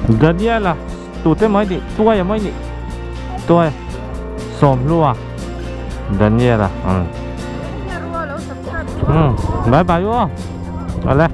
Daniela tute mai nih tuaia mai nih tuai sawmhlua Daniela umm umm bye bye u aw awle.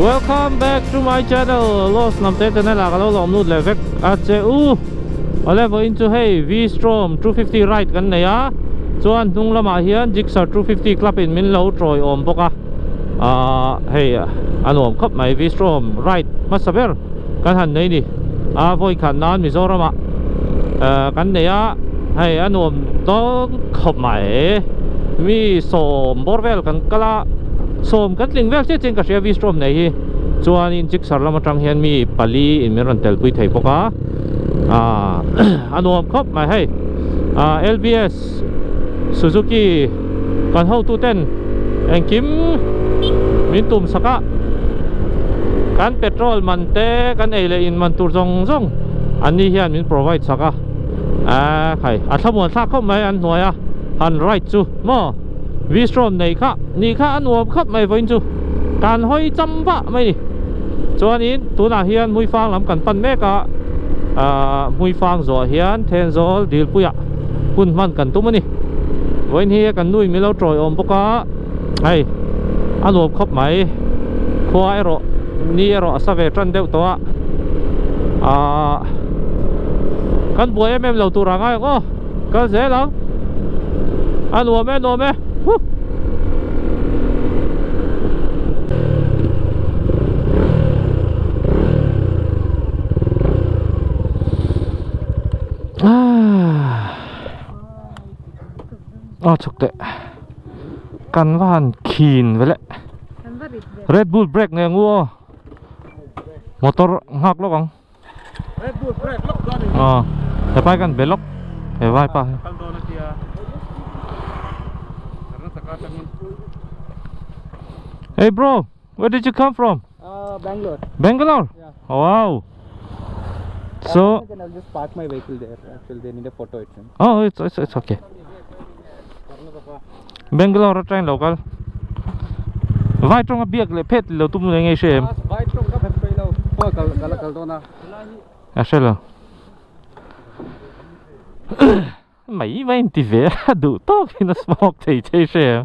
Welcome back to my channel Lost Namte channel ah ka lo lawm lut leh vek a che u Awle vawiin chu hei V-Strom 250 ride kan nei a chuan hnung lamah hian Gixxer 250 club in min lo tawi awm bawk a ahh hei a nuam khawp mai V-Strom ride hmasa ber kan han nei ni a vawi khat nan Mizoram ah kan nei a hei a nuam dawn khawp mai mi sawm bawr vel kan kal a sawm kan tling vel chiah chiah in ka hria V-Strom nei hi chuanin Gixxer lam atang hian mi pali in min rawn tel pui thei bawk a ah a nuam khawp mai hei ah L_B_S Suzuki kan hotu ten engkim min tum sak a kan petrol man te kan ei leh in man tur zawng zawng an ni hian min provide sak a ah khai a thlamuan thlak khawp mai an hnuai a han ride chu maw V-strom nei kha ni kha a nuam khawp mai vawiin chu kan hawi cham vah mai ni chuanin tunah hian Hmuifang lam kan pan mek a ah Hmuifang zawh hian Thenzawl Dilpuiah hun hman kan tum a ni vawiin hi kan nui milo tawi awm bawk a hei a nuam khawp mai khua erawh ni erawh a sa ve tan deuh tawh a ahh kan buai em em lo tur ang a eng aw kal zel ang a nuam e nuam e huh. Aw chhuk teh kan va han khin ve le Red Bull brake nge ngu aw motor nghak lawk ang Red Bull brake lawk dawn ni aw hepai kan be lawk he vai pa hi Hey bro where did you come from Uh, Bangalore. Bangalore Yeah. Wow So I'll just park my vehicle there. Actually, they need a photo. It's in. Oh, it's it's it's okay. Bangalore atang lo kal. Vai tawng a biak leh phet lo tum leh ngei hre em? Vai tawng ka phet phei lo. Khaw kal kal kal dawn a. A hre lo. Mai mai in ti ve a duh tawk in a smoke thei thei hre em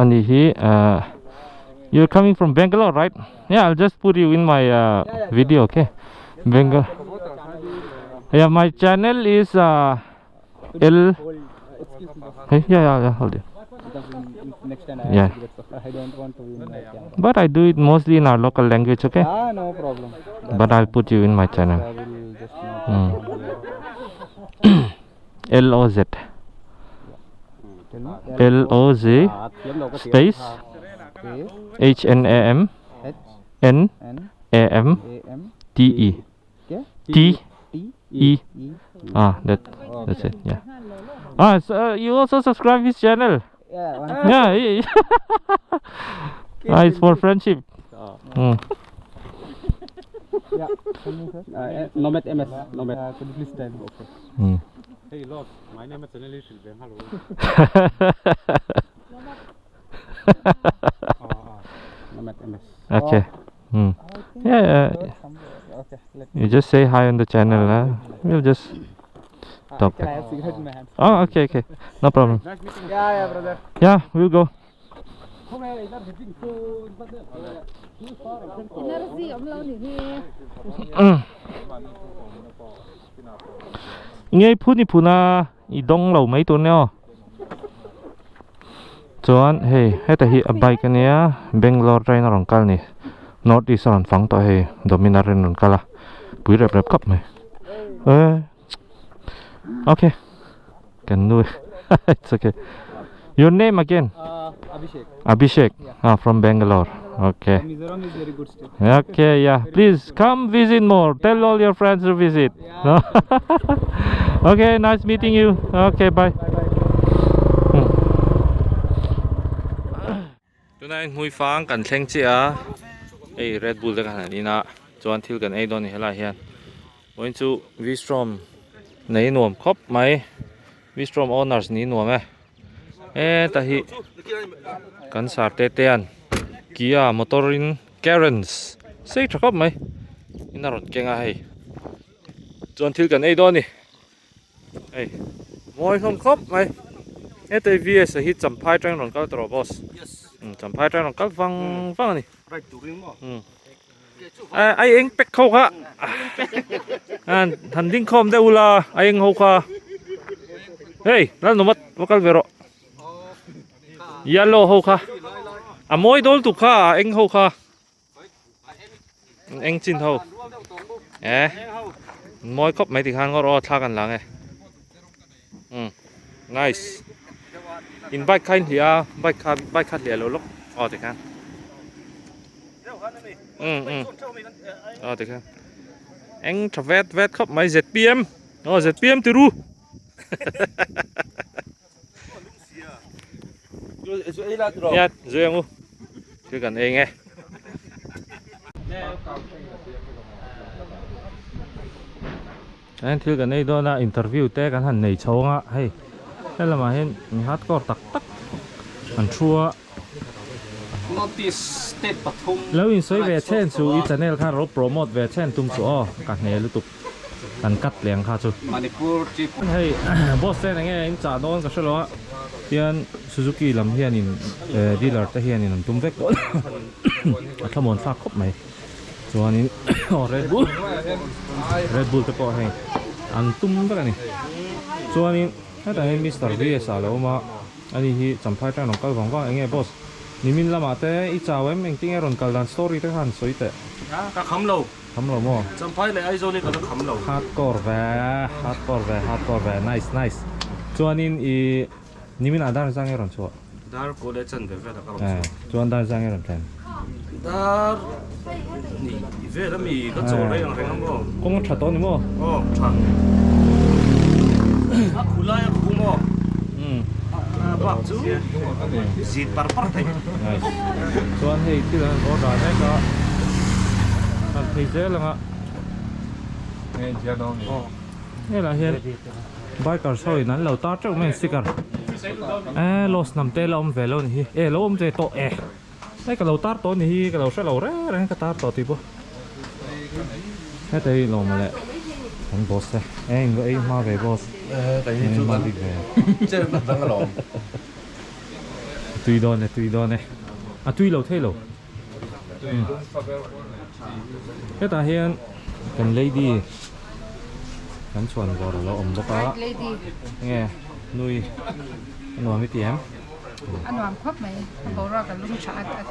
ani hi ah you're coming from Bangalore right yeah I'll just put you in my ah video okay Bangalore yeah my channel is ah L hey yeah yeah yeah hold it Next time I Yeah. have to give it. I don't want to be in my camera. but I do it mostly in our local language okay Ah, no problem. but I'll put you in my channel I will just not. Mm. L O Z Tell me. L O Z space Space H N A M H N N A M A M T E K T T E E. ah that that's it yeah ah so uh, you also subscribe his channel Yeah. One. yeah he- ah, it's for friendship mm. Yeah. Tell me, sir. Nomad MS Nomad Could you please tell me? Okay. Mm. Hey Lord, my name is Anil Shilben. Hello. Nomad MS. okay mm. I think yeah, I yeah heard somewhere. Okay. Let me. you just say hi on the channel huh? we'll just talk Can I back have cigarette in my hand? oh okay okay no problem Nice meeting Yeah, yeah, brother. yeah we'll go Energy awm lo ni hi. Ngei phun i phun a i dawng lo mai tur nia aw chuan hei heta hi a bike ania Bangalore train a rawn kal ni north east a rawn fang tawh hei Dominar in a rawn kal a pui rep rep khawp mai eh okay kan nu. It's okay. Your name again? Uh, Abhishek. Abhishek. Yeah. Ah, from Bangalore. Okay. Mizoram is very good state. Okay, yeah. Please come visit more. Tell all your friends to visit. Yeah. Okay, nice meeting you. Okay, bye. Bye bye. Tunah in Hmuifang kan thleng chiah a, hei Red Bull te kan han in a, chuan thil kan ei dawn a ni helaiah hian. Vawiin chu V-Strom nei nuam khawp mai, V-Strom owners ni nuam e. Heta hi kan sar te te an Kia motor in Carens sei tha khawp mai in a rawn keng a hei chuan thil kan ei dawn a ni hei mawi hlawm khawp mai heta hi VS a hi champhai atangin rawn kal ta rawh boss champhai atangin rawn kal vang vang a ni. Ai eng pek ho kha han ding khawm deuh ula a eng ho kha hei lal numat va kal ve rawh yellow ho kha a mawi dawl tuk kha a eng ho kha eng chin ho e mawi khawp mai tikhan ngawt aw thla kan lang e um nice in bike kha in hliah a bike kha bike kha hliah lo lawk aw tikhan um um aw tikhan eng tha vet vet khawp mai zpm aw zpm ti ru nia zui ang u thil kan ei nge. Heng thil kan ei dawn a interview te kan han nei chho anga hei he lamah hian mi hardcore tak tak an thu a. Notice state pathum. Lo insawi ve chhen chu i channel khan ro promote ve chhen tum chu aw ka hne lutuk kan cut leh ang kha chu. Manipur Tripura. Hei boss ten enge in chah dawn ka hrelo a tian Suzuki lam hianin dealer te hianin an tum vek dawn a thlamuan thlak khawp mai. Chuanin aw Red Bull Red Bull te pawh hei an tum vek a ni chuanin hetah hian Mister VS ah a lo awm a ani hi champhai atang rawn kal vang vang eng nge boss nimin lamah te i chau em engtin nge rawn kal dan story te kha han sawi teh Ka kham lo kham lo maw Champhai leh Aizawl hi ka la kham lo Hardcore ve hardcore ve hardcore ve nice nice chuanin i Nimin ah dar zang e rawn chhuah. Dar kaw leh chan ve vel ah ka rawn chhuah. Chuan dar zang e rawn thlen. Dar ni vel ami ka chawl rei ang reng a maw. Kawng a tha tawh ni maw? Aw tha. A khu lai a khu maw? A bak chu zit par par thei. Nice. Chuan hei thil an order mek a. Kan thei zel ang a. Helaiah hian bikers ho in an lo tar teuh mai a sticker eh lost hnam te la awm ve lo a ni hi eh lo awm ve tawh eh hei ka lo tar tawh a ni hi ka lo hre lo reng reng ka tar tawh tih pawh heta hi lawm mawle kan boss te eh in va ei hma ve boss eh ei hma bik ve a tui dawn e tui dawn e a tui lo thei lo hetah hian kan lady kan chhuan vawr alo awm bawk a nge nui a nuam i ti em a nuam khawp mai a boruak a lum tha at at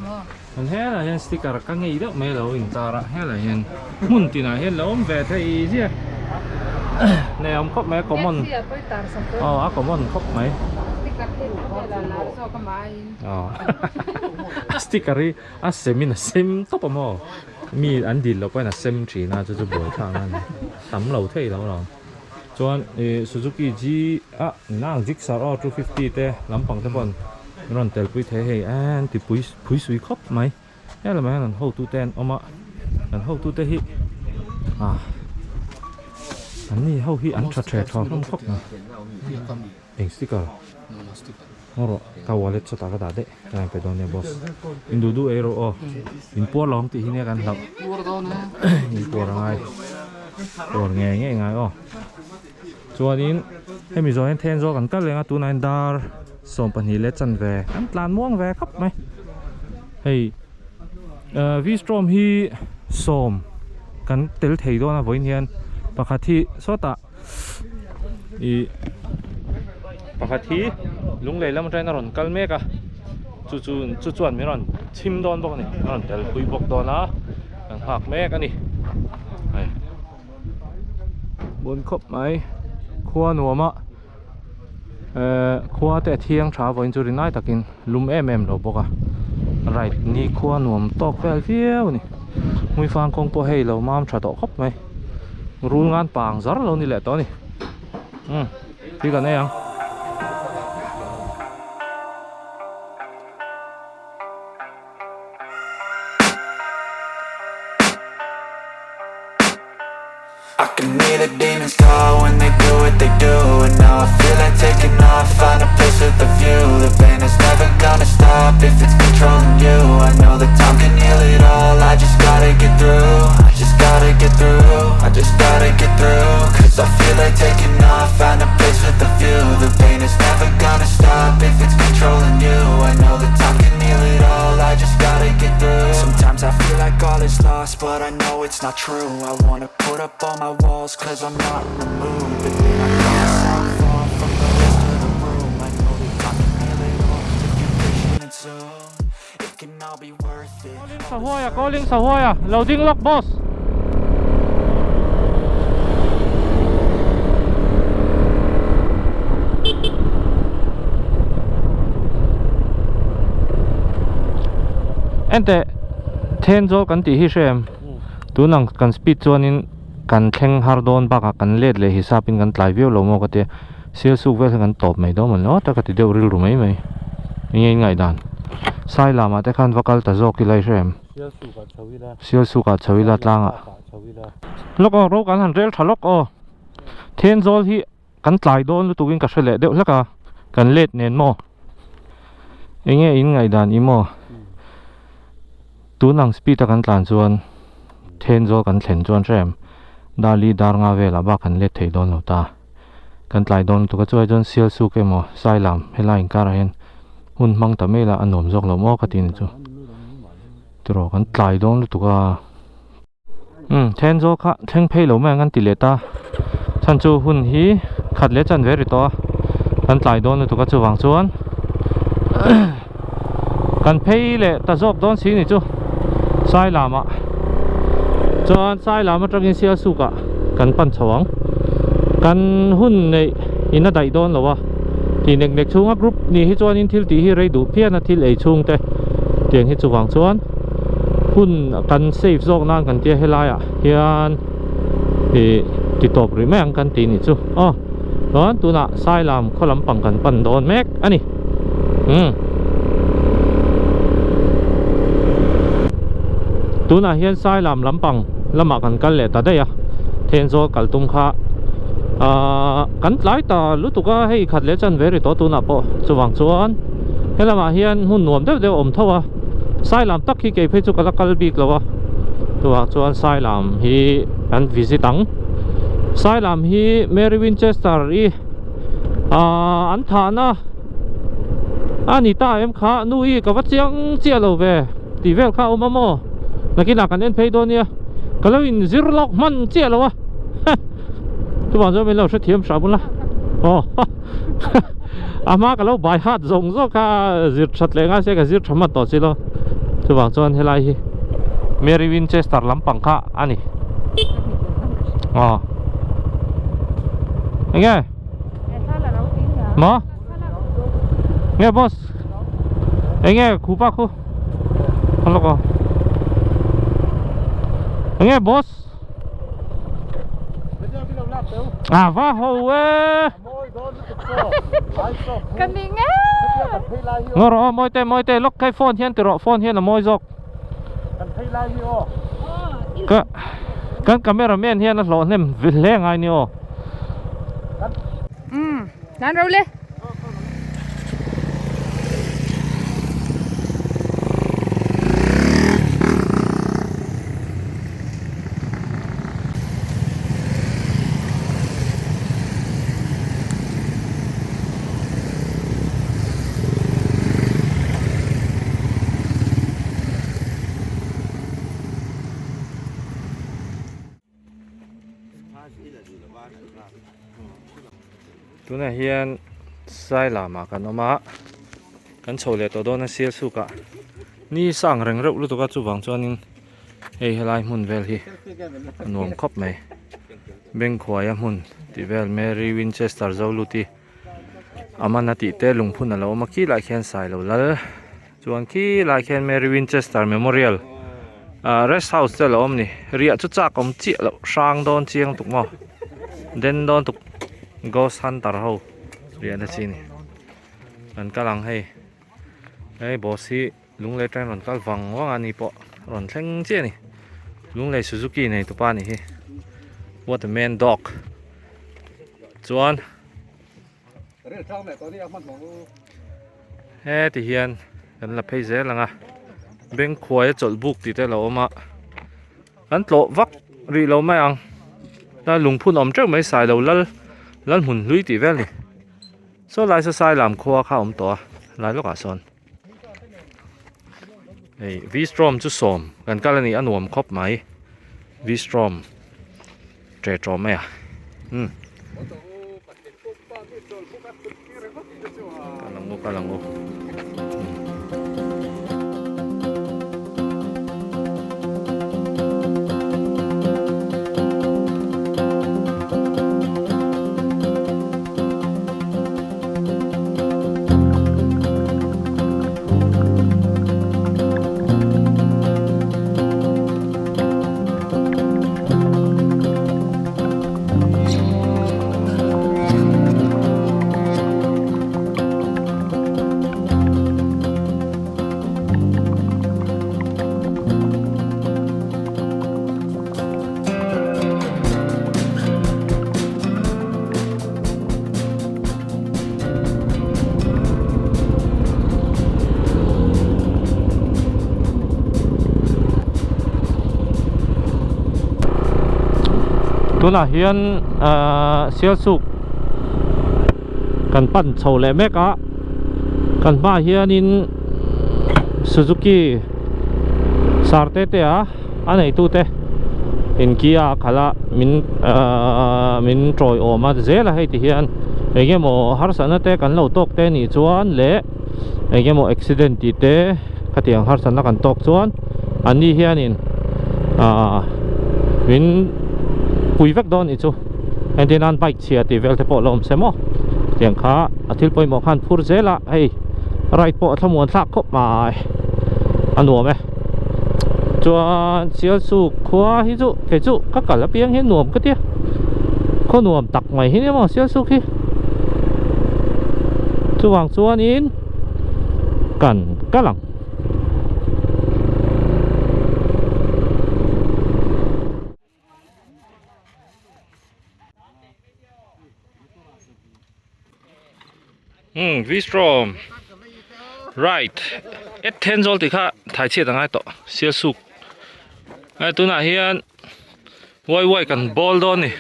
maw kan helaiah hian sticker ka ngei deuh mai alo intar a helaiah hian hmun tinah hian lo awm ve thei zia nei a awm khawp mai a common aw a common khawp mai aw sticker hi a sem in a sem tawp a maw mi an dil loh pawhin a sem thin a chu chu buai thlak a ni tam lo thei lo lo chuan ih Suzuki G ah nang Gixxer aw 250 te lampang te pawh an rawn tel pui thei hei an ti pui phui sui khawp mai he lamah hian an hotu te an awm a an hotu te hi ah an ni ho hi an tha the tha hlawm khawp mai eng sticker ngaw rawh ka wallet chawtah ka dah daih ka rawn pe dawn nia boss in duh duh ei rawh aw in puar lo ang tih hi nia kan hlauh in puar angai puar ngei ngei ngai aw chuanin hemi zawh hian then zawk an kal reng a tunah hian dar 22 leh chanve an tlan muang ve khawp mai hei ah v-strom hi sawm kan tel thei dawn a vawiin hian pakhat hi sawtah ih pakhat hi lunglei lam atangin a rawn kal mek a chu chu chu chuan min rawn chhim dawn bawk a ni a rawn tel pui bawk dawn a kan nghak mek a ni hei bawn khawp mai khua nuam a. Eh khua te a thiang tha vawiin chu rinai takin lum em em lo bawk a right ni khua nuam tawk vel viau a ni hmuifang kawng pawh hei lo mam tha tawh khawp mai rul ngan pang zar lo ni leh tawh a ni umm thil kan ei ang. I can hear the demons call when they do what they do And now I feel like taking off, find a place with a view The pain is never gonna stop if it's controlling you I know that time can heal it all, I just gotta get through I just gotta get through, I just gotta get through Cause I feel like taking off, find a place with a view The pain is never gonna stop if it's controlling you I know that time can heal it all, I just gotta get through Sometimes I feel like all is lost, but I know it's not true I wanna put up all my walls cause I'm not in the mood But then I feel myself fall from the rest of the room I know that time can heal it all, if you're patient and soon It can all be worth it Calling Sahuaya, calling Sahuaya, loading lock boss. Ente Thenzawl kan tih hi hre em? Tun ang kan speed chuanin kan thleng har dawn bakah kan let leh hisapin kan tlai viau lo maw ka tia sial suk vel hian kan tawp mai dawn maw ta ka ti deuh rilru mai mai enge in ngaihdan sai lamah te khan va kal ta zawk ila i hre em sial sukah chho ila tlangah lawk aw ro kan han rel tha lawk aw Thenzawl hi Kan tlai dawn lutuk in ka hre leh deuh hlek a, kan let nen maw? Enge in ngaihdan i maw? Tun ang speed a kan tlan chuan Thenzawl kan thlen chuan hrem Dali dar nga velah bak kan let thei dawn lo ta. Kan tlai dawn lutuk a chuai chuan Sialsuk emaw Sailam helai inkarah hian hun hmang ta mai la a nuam zawk lo maw ka ti ni chu. Tiraw kan tlai dawn lutuk a. Umm Thenzawl kha thleng phei lo mai ang an ti leh ta chhan chu hun hi khat leh chan ve ri tawh a kan tlai dawn lutuk a chuvang chuan kan phei leh ta zawk dawn si ni chu Sailam ah chuan Sailam atangin Sialsuk ah kan pan chho ang kan hun neih in a daih dawn lo a tih nek nek chhunga group ni hi chuanin thil tih hi rei duh phian a thil ei chhung te tiang hi chuvang chuan hun kan save zawk nan kan tia helaiah hian ih ti tawp rih mai ang kan tih nih chu aw chuan tunah Sailam khaw lampang kan pan dawn mek a ni umm tunah hian Sailam lampang lamah kan kal leh ta daih a Thenzawl kal tum kha ahh kan tlai ta lutuk a hei khat leh chan ve ri tawh tunah pawh chuvang chuan helamah hian hmun nuam deuh deuh a awm tho a. Sailam tak hi kei phei chu ka la kal bik lo a chuvang chuan Sailam hi kan visit ang Sailam hi Mary Winchester i ahh an thahna a ni ta em kha nu i ka va chiang chiah lo ve tih vel kha a awm a maw nakinah kan en phei dawn nia ka lo in zir lawk hman chiah lo a chuvang chuan min lo hrethiam hram ula aw. a hma ka lo bai hat zawng zawk a zir that leh ngai se ka zir tha hman tawh si lo chuvang chuan helai hi Mary Winchester lampang kha a ni aw enge maw nge boss enge khupa khu lawk aw enge boss À va ho e. Ka ni nge. Ngo rawh aw mawi te mawi te lawk khai phone hian ti rawh phone hian a mawi zawk. Kan phei lai hi aw. Ka kan camera man hian a hlawh hnem hle ngai ni aw. Umm nan ro le. Tunah hian Sailamah kan awm a kan chho leh tawh dawn a Sialsukah ni sang reng reuh lutuk a chuvang chuanin hei helai hmun vel hi a nuam khawp mai Bengkhuaia hmun tih vel Mary Winchester Zoluti. Amana tih te lungphun a lo awm a khi lai khian Sailo lal chuan khi lai khian Mary Winchester Memorial ah rest house te a lo awm a ni riah chu chak awm chiah loh hrang dawn chiang tuk maw den dawn tuk ghost hunter ho riah na chi a ni an kal ang hei hei boss hi Lunglei train rawn kal vang vang a ni pawh rawn thleng chiah a ni Lunglei Suzuki nei tupa a nih hi what a man dog chuan heti hian kan la phei zel ang a bengkhuai a chawlh buk tih te a lo awm a kan tlawh vak rih lo mai ang ta lungphun awm teuh mai sailo lal lal hmun hlui tih vel a ni saw lai saw sai lam khua kha a awm tawh a lai lawkah sawn. Hei V-strom chu sawm kan kal a ni a nuam khawp mai V-strom tre tawm mai a umm kal ang u kal ang u. Tunah hian ahh Sialsuk kan pan chho leh mek a kan hmaah hianin Suzuki sarte te a a neitute inkia a khalh a min ahh min tawiawm a zel a hei ti hian eng emaw harsatna te kan lo tawk te nih chuan leh eng emaw accident tih te khatiang harsatna kan tawk chuan an ni hianin ahh min pui vek dawn nih chu entir nan bike chhia tih vel te pawh la awm se maw tiang kha a thil pawimawh khan phur zel a hei ride pawh a thlamuan thlak khawp mai a nuam e chuan Sialsuk khua hi chu kei chu ka kal apiang hian nuam ka tia khaw nuam tak mai hi nia maw Sialsuk hi chuvang chuanin kan kal ang. Hmm Vistrom right et then zawl tih kha thai chhiat a ngai tawh sial suk hei tunah hian uai uai kan bawl dawn a ni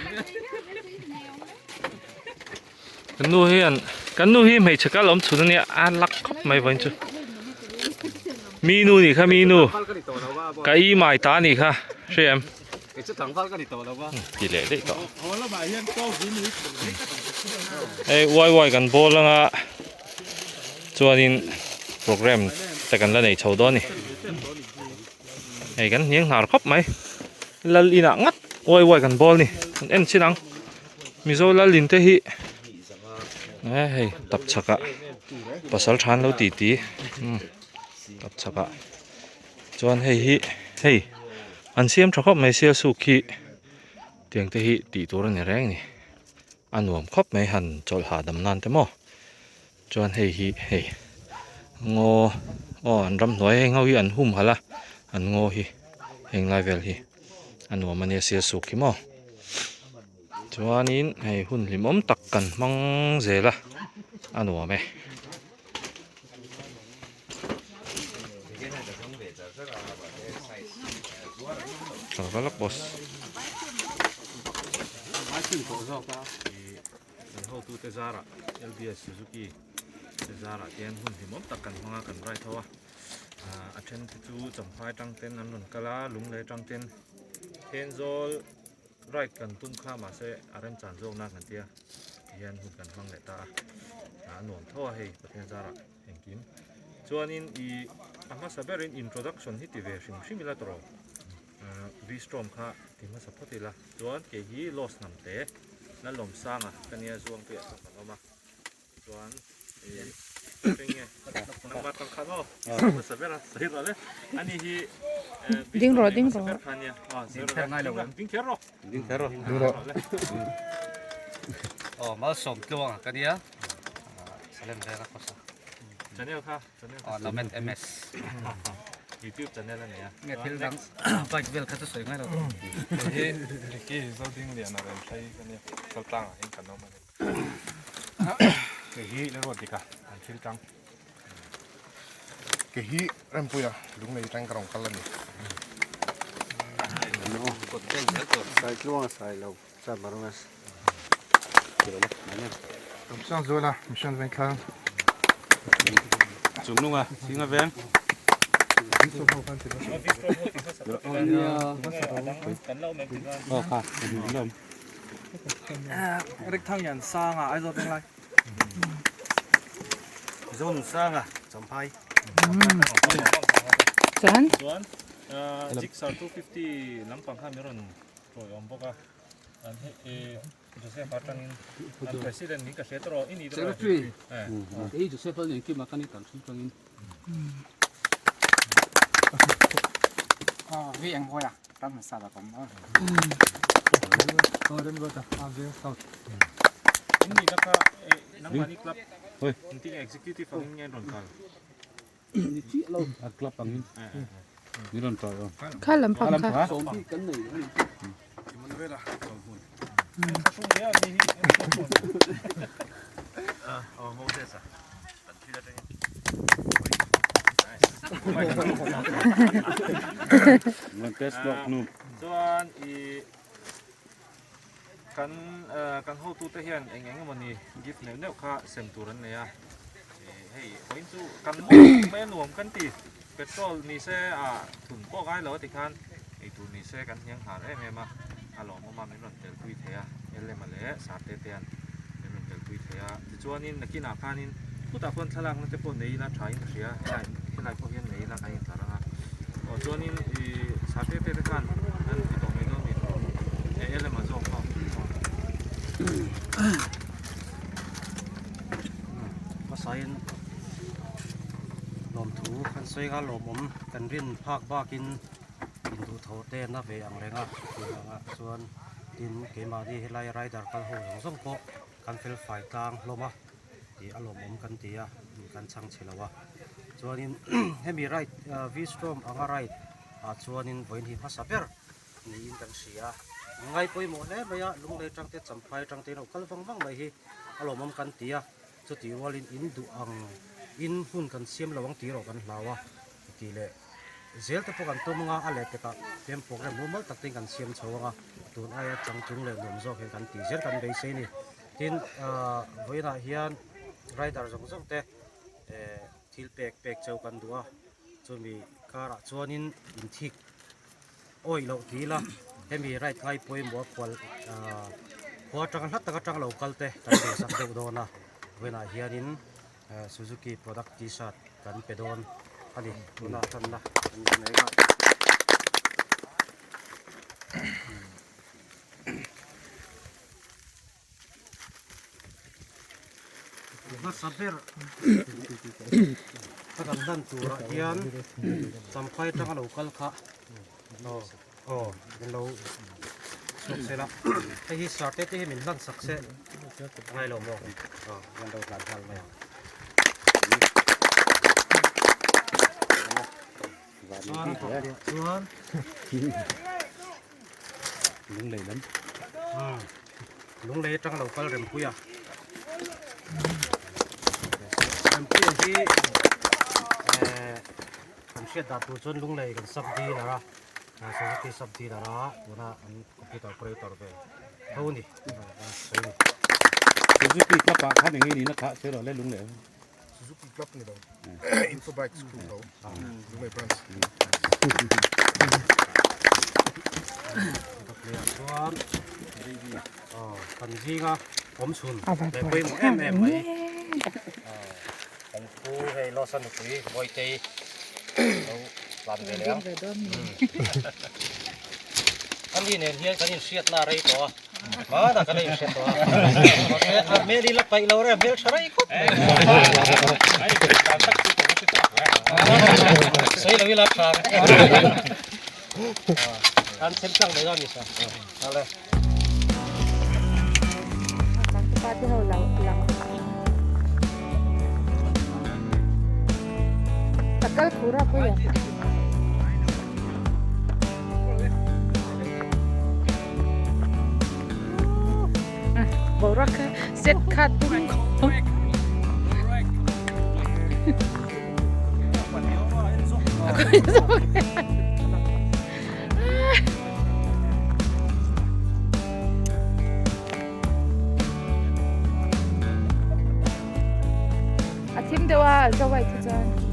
kan nu hian kan nu hi hmeichhe kal awm chhun ania a lak khawp mai vawiin chu mi nu nih kha mi nu ka i mai ta nih kha hria em. Ti leh daih tawh. Hei uai uai kan bawl anga chuanin program te kan la nei chho dawn a ni. Hei kan hniang hnar khawp mai. Lal inah ngat uai uai kan bawl a ni. Kan en chin ang. Mizo lal in te hi e hei tap chhakah pasal tha an lo ti ti tap chhakah chuan hei hi hei an siam tha khawp mai sialsuk hi tiang te hi tih tur a ni reng a ni a nuam khawp mai han chawlh hahdam nan te maw chuan hei hi hei ngaw aw an ramhnuai heng ho hi an humhalh a an ngaw hi heng lai vel hi a nuam a nia sialsuk hi maw chuanin hei hun hlimawm tak kan hmang zel a a nuam e. Kan hotute zarah LBS Suzuki te zarah te hian hun hlimawm tak kan hmang a kan ride ho a a then te chu Champhai atang ten an rawn kal a Lunglei atang ten Thenzawl ride kan tum kha mahse a remchan zawk nan kan tia tihian hun kan hmang leh ta a a nuam tho a hei Pathian zarah engkim chuanin ih a hmasa berin introduction hi ti ve hrim hrim ila tawh V-strom kha ti hmasa phawt ila chuan kei hi Lost hnam te Lalawmsanga ka nia Zuangpuiah chuan kan awm a. Chuan enge nangmah tang khan aw hmasa ber a sawi rawh le ani hi Ding rawh ding rawh. Kha nia ding kher ngai lo ding kher rawh ding kher rawh ding rawh le aw malsawm tluang ka nia Salem veng a khawsa channel kha channel aw Lament MS YouTube channel a nei a nge thil dang bike vel kha chu sawi ngai lo Hei hi Ricky Zodingliana rawn thlai ka nia Chaltlangah hian kan awm a ni. Kei hi Lalruat dika an thil tang. Kei hi Rempuia lunglei atangin ka rawn kal a ni. Ramsang Zuala Mission Vengthlang. Chungnunga Singa Veng. Eric Thang Yan Sanga Aizawl Venglai. Zon Sanga Champhai. Chuan Chuan Gixxer 250 lampang kha min rawn tawi awm bawk a an hei Joseph atangin an president min ka hre tawh i ni tawh Secretary kei Joseph a ni kima ka ni tan hrim tangin. Vi eng hawi a ram hmasa la awm a. In ni na kha nangmahni club inti executive angin nge an rawn kal? Ni chiah lo a club angin ni rawn tawi awm. Kha lampang kha. Chuan i kan kan hotute hian eng eng emawni gift neuh neuh kha sem tur an nei a hei vawiin chu kan mai a nuam kan ti petrol ni se ah thun pawh ngai lo a ti khan eitur ni se kan hniang nghal em em a a lawmawm a min rawn tel pui thei a lm-a leh sarte te hian min rawn tel pui thei a tichuanin nakinah khanin khutah khuan thlalakna te pawh nei ila tha in ka hria helai helai pawh hian nei ila kan intlar ang a aw chuanin ih sarte te te khan an ti tawh mai dawn a ni lm-a zawk pawh. Hmasain lawmthu kan sawi kha lawmawm kan rin phak bakin induhthawh te na ve ang reng a tih angah chuan tin keimahni helai rider kal ho zawng zawng pawh kan fel fai tlang hlawm a tih a lawmawm kan ti a kan chhang chhe lo a chuanin hemi ride V-strom anga ride ah chuanin vawiin hi hmasa ber niin kan hria a, ngai pawimawh hle mai a, lunglei tang te champhai tang te in lo kal vang vang mai hi a lawmawm kan ti a, chutih rualin in duh ang in hun kan siam lo ang tih erawh kan hlau a tih leh zel te pawh kan tum anga a leh pekah pem program mumal tak te in kan siam chho anga tun aia changchung leh nuam zawk hian kan tih zel kan beisei a ni tin ahh vawiinah hian rider zawng zawng te eh thil pek pek cheu kan duh a chumi karah chuanin inthik Awih loh ti ila hemi right ngai pawimawh a khual ahh khua atanga hla tak atanga lo kal te kan duhsak deuh dawn a vawiinah hianin Suzuki product t-shirt kan pe dawn a ni tuna tanna kan la mek a. Hmasa ber ka kan hlan turah hian champhai atanga lo kal kha aw aw min lo chhuak se la hei hi sarte te hi min hlan sak se ngai lo maw aw min lo hlan nghal mai ang chuan chuan Lunglei lam. Lunglei atang lo kal Rempuia. Rempuia hi eh kan hriat dan tur chuan Lunglei kan sub dealer a Suzuki sub dealer a tuna an computer operator ve tho ni. Suzuki club ah khan eng nge nihna kha sawi rawh le Lunglei. Suzuki club ni lo Info Bikes crew tho Lunglei branch. Chuan kan zinga awm chhun leh pawimawh em em mai kan pu hei Losa nupui Bawitei lo tlan ve leh ang. Ani nen hian kan inhriatna a rei tawh a. Hmanah kan ei hre tawh a, mahse a hmel hi la paih lo reng, hmel tha rei khawp mai. Sawi lo ila tha ang. Kan sem tlang mai dawn ni sa. Ale. Changtupa te ho lo lang. Ka kal khur a pui a. Boruak kha set kha tum khawp. A thim deuh a, zo ai khi chuan.